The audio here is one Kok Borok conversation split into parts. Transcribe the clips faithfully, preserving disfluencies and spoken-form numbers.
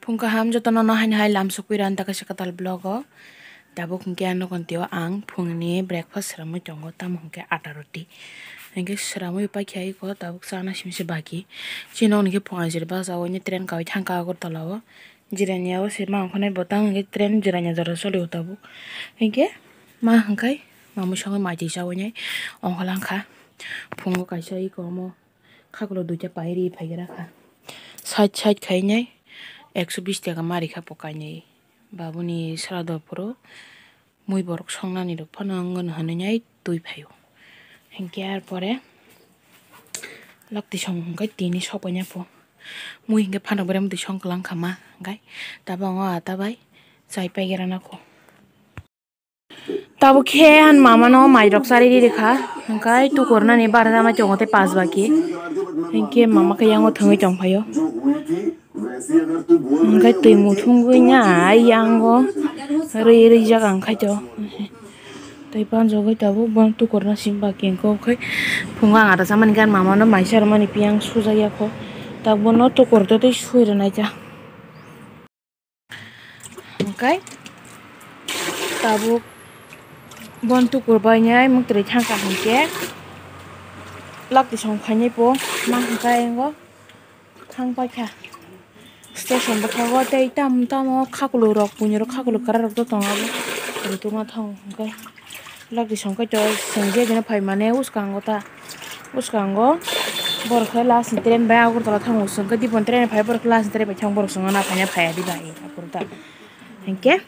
Phung kaham jotono no haino hai lamsokwi ranta kaisa kwtal vlog o. Tabuk hinkhe ano kontio ang phungni breakfast swramwi tongo, tamo hinkhe atta roti. Hinkhe swramwi paikha iko tabuk chana simi se baki. Chini nokni khe phung ajir bachao train kawi thangkha Agartala o. Jirania o se ma ongkha nai bo tang hinkhe train Jirania jora solio tabuk. Hinkhe ma hwnkhai mamwi songwi mai twi chawi nai ongkha langkha. Phungo kaisa iko omo. Khakulo duita pai ri phaigra kha. Side side khainai ekso bish taka ma rikha po kainai. Babuni srado phuru mui borok songnani rok phano wngwi hwnwi nai twi phaio. Hinkhe ar pore lokti song hwnkhe tini sopaina po. Mui hinkhe phantok berem twi song kwlang kha ma hinkhe tabang o ata bai chai paigra nako. Tabuk khe ang mama no mai rok chari ri rikha, hwnkhe tukur nani bara jama tongo tei pas baki, hwnkhe mama khe yango thwngwi tong phaio, hwnkhe twi muthungwi nai yango rwi rwi jak ang khai to, tei panjagwi tabuk bo tukur na sim baki hwnkhe phungo ang ada chamani khe ang mama no mai cha rwmani piyang sujak ya kho, tabuk bono tukur to tei sui rwnai ta. Hwnkhe tabuk bon tukur bainai mwktwi thangkha hinkhe lakti song phainai po ma hwnkhe ayang o thang paikha station bwkhago tei tam tamo khaklurok buinirok khakluk kwrarok tongma thango hwnkhe. Lakti songkhe to chwng je bini phaimani uskango ta, uskango borok khe last ni train bai Agartala thango, chwng khe dibon train phai borok khe last ni train bai thang borok chwngno naphaina phaiya diba aphuru ta. Hinkhe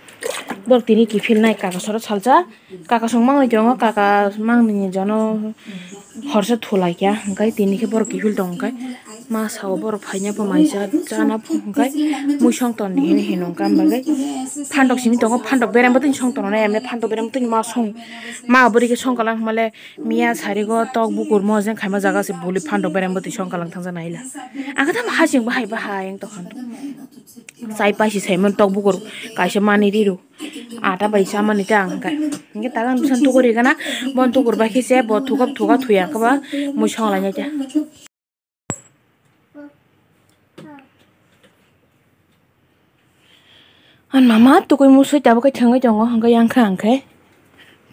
borok tini kiphilnai kaka soro salsa, kaka song mangni tongo, kaka mangni jono horsa thulai kha, hinkhe tini khe borok kiphil tongo khe. Ma sao borok phaina pho mai cha chana pho hwnkhe mui song ton di hinwi hino wngkha, am bagwi phantok simi tongo, phantok berem bwtwi song tono na emne phantok berem bwtwi ma song ma bwrwi khe song kwlang hwnmale miya sari go tok bukur mo jeng khaima jaga se buli phantok berem bwtwi song kwlang thangja naila ang khe tamo hasing bahai bahai wng tokha chai paisi saimano tok bukur kaisa mani riru. Ata bai chamani ta ang khe. Hinkhe taga ang bwsano tukur ri gana, bono tukur bai khe se bo thukab thuka thuya khe ba mui song lainai ta. Ang mama tukui musui tabuk khe thwngwi tongo, hinkhe yang khe ang khe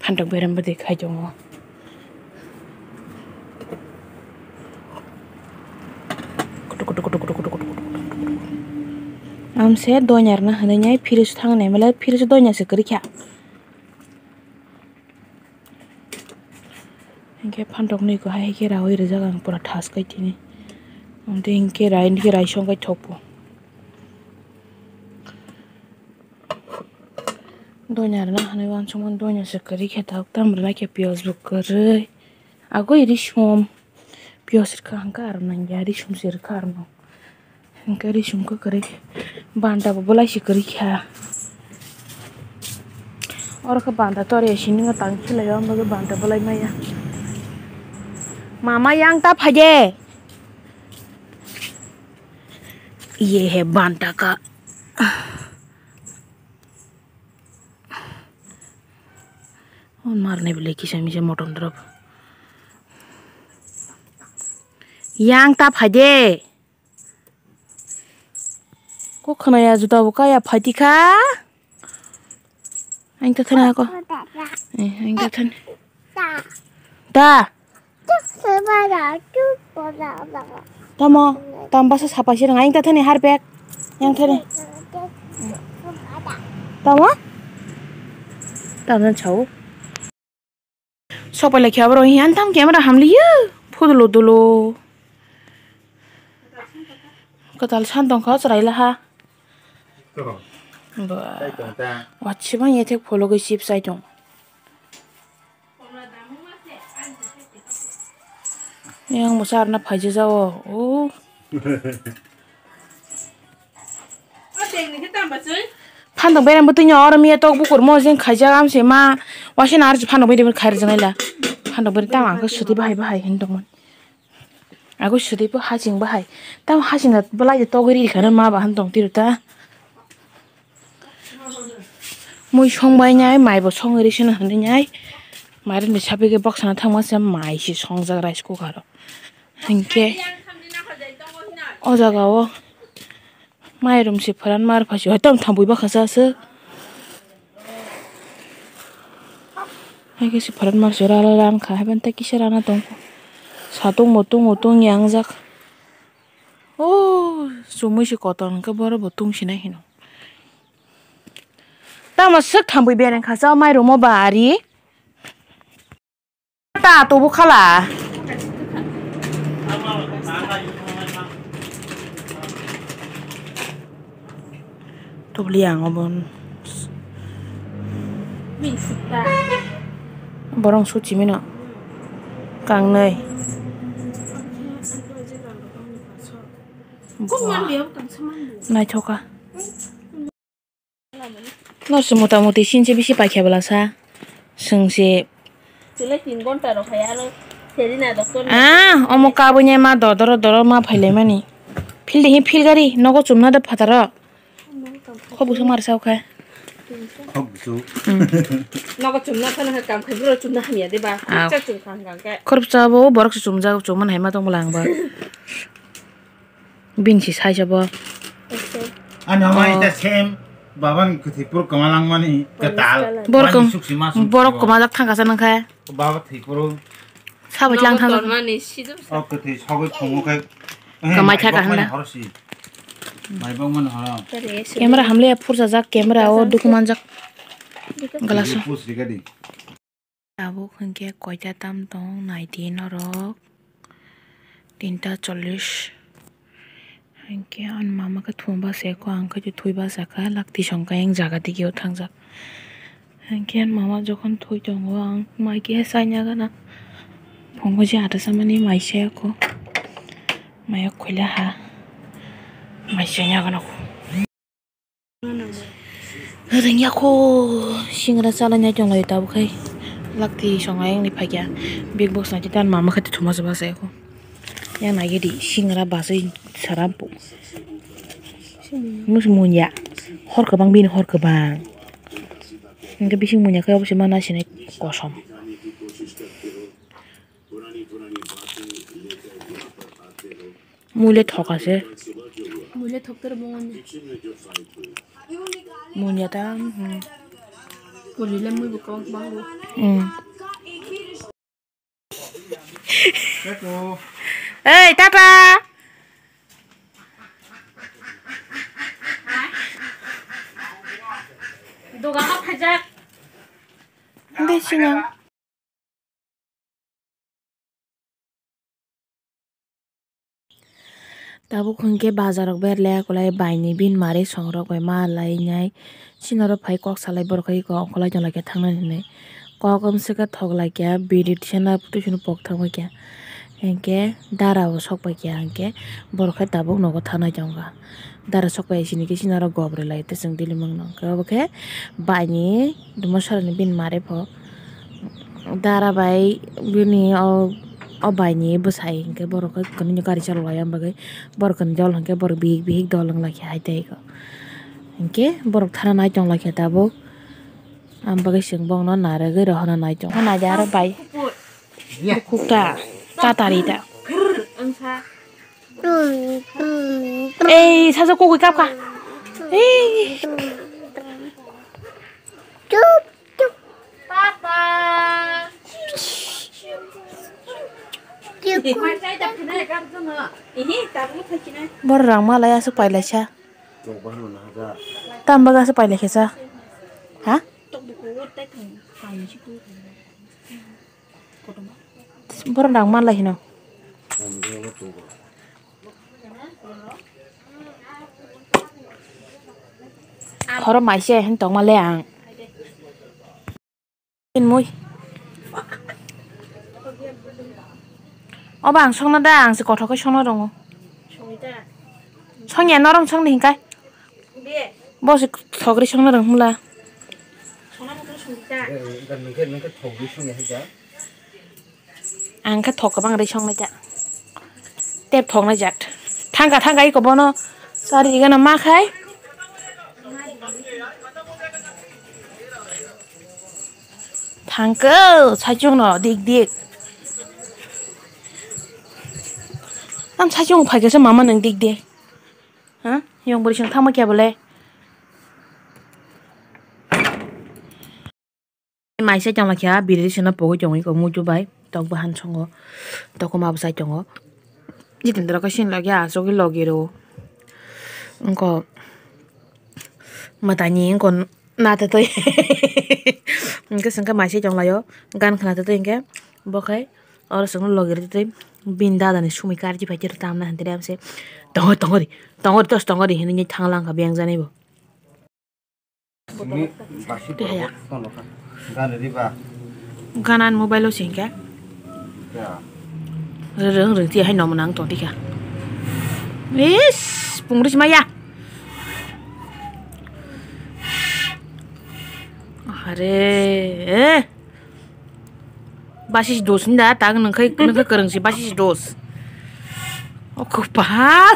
phantok berem bwtwi khai tongo. Amse doinyarna hwnwi nai fridge thangnai male fridge doinya se kwrwi kha. Hinkhe phantok nwi ko hai khe raui rijak ang pura thas kai tini. Amtwi hinkhe rai hinkhe rai song kai thok po. Doinya rwna hwnwi uansukmani doinya se kwrwi khe tabuk tamo rwna khe piyaj bo kwrwi. Agoi risum. Piyaj rwkha hwnkhe aro nangya risum se rwkha aro no. Hwnkhe risum khe kwrwi. Banta bo bolai se kwrwi kha. Oro khe banta torya sini no tang khilaio, omo khe banta bolai maya. Mama yang ta phaide. Ye he banta ka. Hwn marnai belai kisa misa motom drop. Yang ta phaide. Ko khwnaya juda bo kaya phaidi kha. Ang ta thani ako. Eh, ang ta thani. Ta. Tamo, tam basa sapai sirang, aing ta thani harpek. Yang thani. Tamo? Tamo chau. Sopai lai khe abro hiyan tam camera hamliya. Phudulo dulo. Kwtal san tongkha chwrai laha. Ba. Wachibang yethek pholo gwi chip chai tong. Yang mwsa arna phaijajao. O. Phandok bereng bwtwino oro miya tok bukur mo jeng khaijak amse ma. Waisa na arsi phandok bereng khairwjaknaila. Phandok bereng tamo ang khe swtwi bahai bahai hinwi tongmani. Ago swtwi bo hasing bahai. Tamo hasing da belai de togwi ri khana ma ba han tong tiro ta. Mui song bai nai, mai bo song ri sino hwnwi nai. Mai rok ni sapi khe boksana thangma se mai se songjak rice cooker o. Hinkhe o jaga o Mairum se pharan mar phaisi hoi tam thambui bakha sa se. Hai khe se pharan mar se rala rang kha, hai ban tei kisa rana tong. Satung bo tung bo tung yang jak. O chumui se kotor hwnkhe boro bo tung sinai hino. Tamo swk thambui bereng kha sa mairum o ba ari. Ta tubu khala. Tubli ang obon. Borong suchi mino. Kangnai. Naithoka. No se mota moti sinse bisi paikha bwla sa. Sengse. Chwlai tin ghonta rok hai aro Serina doctor ni. Ah, omo kabui nai ma dodoro doro ma phailaimani. Phil de hi phil gari nogo chumna de phataro. Khobusuk mar sao kha. Khobusuk. Hmm. Nogo chumna khana kam khai bro chumna hamya de ba. Ah. Khoroksa chum khang khang khe. Khoroksa bo borok se chumjak chumman hai ma tong bwla ang ba. Bini si size abo. Ano ma ita same baban kwthwi pur kwma langmani kwtal. Borok Mani kwm-, suksi ma suksi borok bo. Kwmajak thangkasa nangkha. Baba thwi puro. Sabai lang thang. Mani sidu. O kwthwi sogwi khungo khe. Kwmai kha kaham da. Horo si. Mai bang mani horo. Camera hamle phursa jak camera o dukuman jak. Glass o. Pus rikadi. Tabuk hwnkhe koita tam tong naidi norok, tinta chollish. Hwnkhe ani mama khe thum bachai kho, ang khe twi bachakha, lakti songkha yang jaga dige o thangjak. Hwnkhe ani mama jokhon thwi tongo, ang mai khe chaina gana phungo je ata chamani mai chaya kho, mai o khoila ha mai chaya gana kho. Rwngya kho singra chalai nai tong lai tabuk khai. Lakti song ayang ni phai kya. Big box nai tei mama khe thuma se bachai kho. Yang nai di singra bachai sara bu. Mus munya. Hor kwbang bini hor kwbang. Hingke bising munya khe obo se mana sinai kosom. Mui le thok ase. Mui le thok tere bo wngya. Mui ya ta, hmm. Mui le mui bo kok bango. Hmm. Hey, tata. Dogan o phaijak. Ande sinang. Tabuk hwnkhe bazar rok berle kulai baini bini mari songrok bai ma lainai. Chini oro phai kok salai borok hai kok ongkhorlai tonglaikha thangnani hinwi. Kok wngse khe thoklaikha biri tisana twisino pok thangbaikha. Hinkhe dara bo sokbaikha hinkhe borok khe tabuk nogo thangnai tongkha. Dara sokbai sini khe chini oro gob rwlai tei chwng daily mangno. Hinkhe obo khe baini dumorsaroni bini mari pho. Dara bai bini o, o bai ni bwsai hinkhe borok khe kwrwini gari cholok lai ya bagwi borok khe dol hinkhe borok bihik bihik dol wng lai kha hai tei kho. Hinkhe borok thana nai tong lai kha tabuk. Ang bagwi chwng bokno narwgwi rohorna nai tongo. Nai de aro bai. Bukhuk ta, ta tari ta. Ei, saja kugui kap kha. Ei. Papa. Borok rang malai aswk pailaisa. Tam baga aswk pailaikha sa. Ha? Borok rang malai hino. Khoro maise hin tongma le ang. Mui. Obo ang songna da, ang se kothok khe songna rongo. Songya norong songni hinkai. Bo se thokri songna rong hwnla. Ang khe thok kwbang ri songnai ta. Tep thoknai jat. Thangka thangka iko bono chari gana ma khai. Thangko saichung no dik dik. Tam saichung phaikhe se mama nang dik dik. Ha? Yang bwrwi song thangma khe bole. Mai se chwng lakha, biri sino pogwi chongwi ko muitu bai. Tok bahan songo. Tok ma bwsai tongo. Jitendra ko sin lagya, asogwi logi ro. Engko matani engko nata toi. Engke sengke mai se chwng layo. Gan khna ta toi engke. Bo khai oro sengno logi ro toi. Bin dada ni sumi karji pai tiro tamna hantire amse. Tongo, tongo di. Tongo di, tos tongo di. Hini thang lang kha beng jani bo. Ni basi Tihaya. Borok tono kha. Gana riba. Ganan mobile o singke. Ya. Reng reng ti hai nomo nang tong tikha. Is, pungris maya. Are, eh. Basis dos ni da, tang nang khai, nang khai kereng si basis dos. O, kopal.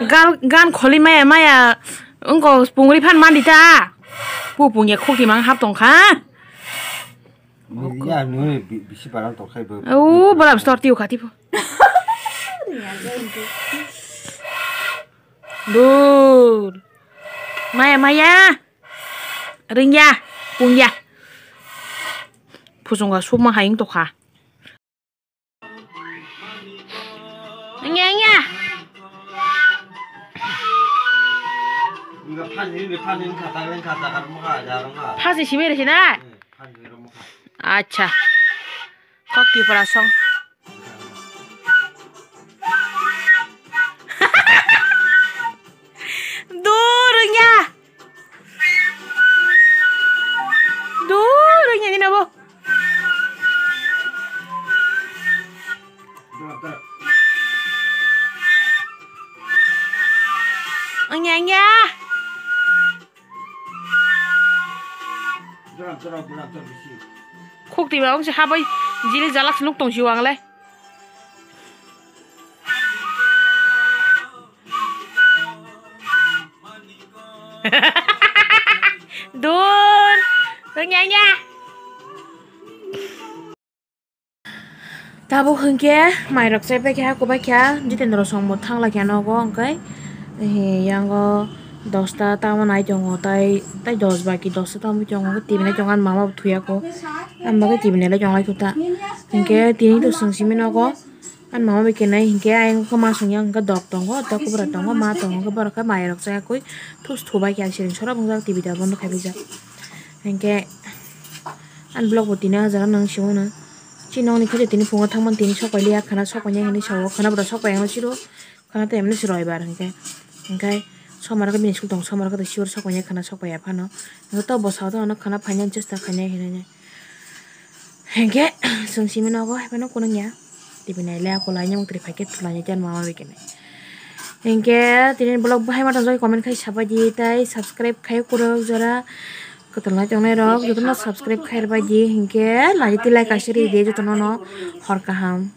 Gan, gan kholi maya, maya, wngko pungri phan mandi ta. Pu pungya khokti mang hap tong kha. Ya, nini bi-, bisi barang tong khai bo. O, bolam store tiu khati po. Dur. Maya, maya. Ringya, pungya. Phusungkha sukma hai wng tokha. Wngya, wngya. Wngkha phan hini, phan hini kha, ta wngkha, ta kha, wngkha, ja, wngkha. Phasi simi resi na? Hmm, phan hini rw wngkha. Acha. Kok Tripura song. Dur wngya. Dur wngya nini abo. Wngya, wngya. Khuk twi ba wngse ha bai jili jalak se nuk tong si o ang le. Dur. Wngya, wngya. Tabuk hinkhe mairok chaipai kha, kubai kha, Jitendra song bo thang lai kha nogo, hwnkhe, eh, yango dosta tamo nai tongo, tai, tai dos baki dosta tamo tongo, tibinai tongo, ani mama bo thuya kho, ani bagwi tibinai lai tong lai kho ta, hinkhe tini to swng simi nogo, ani mama bai khe nai hinkhe ayang khe ma songya, hwnkhe dok tongo, dok kubra tongo, ma tongo, hwnkhe borok khe mairok chaya kwi thus thubai kha, siring sora bungjak, tibi da bondo khai bijak, hinkhe ani vlog bo tini ah jaga nang simo no. Chini nokni khe tini phungo thangmani tini sok pailiya, khana sok painai hinwi sao, khana bwrwi sok pai ang siro, khana tei emni se roibar hinkhe, hinkhe somar khe bini school tong, somar khe tei siro sok painai khana sok paiya phano, hinkhe to bwsao to ano khana phainani chesta khainai hinwi, hinkhe chwng simi nogo haiphano kunukya, tibinai le akolai ni muktrwi phaikhe thulainai tei mama bai khe nai, hinkhe tini vlog bahai ma tongjakha comment khai sabaidi tei subscribe khai kwrwk jora. Kwtal nai tongnai rok jotono subscribe khairwbaidi hinkhe like tei like kaisa ridi jotono no hor kaham.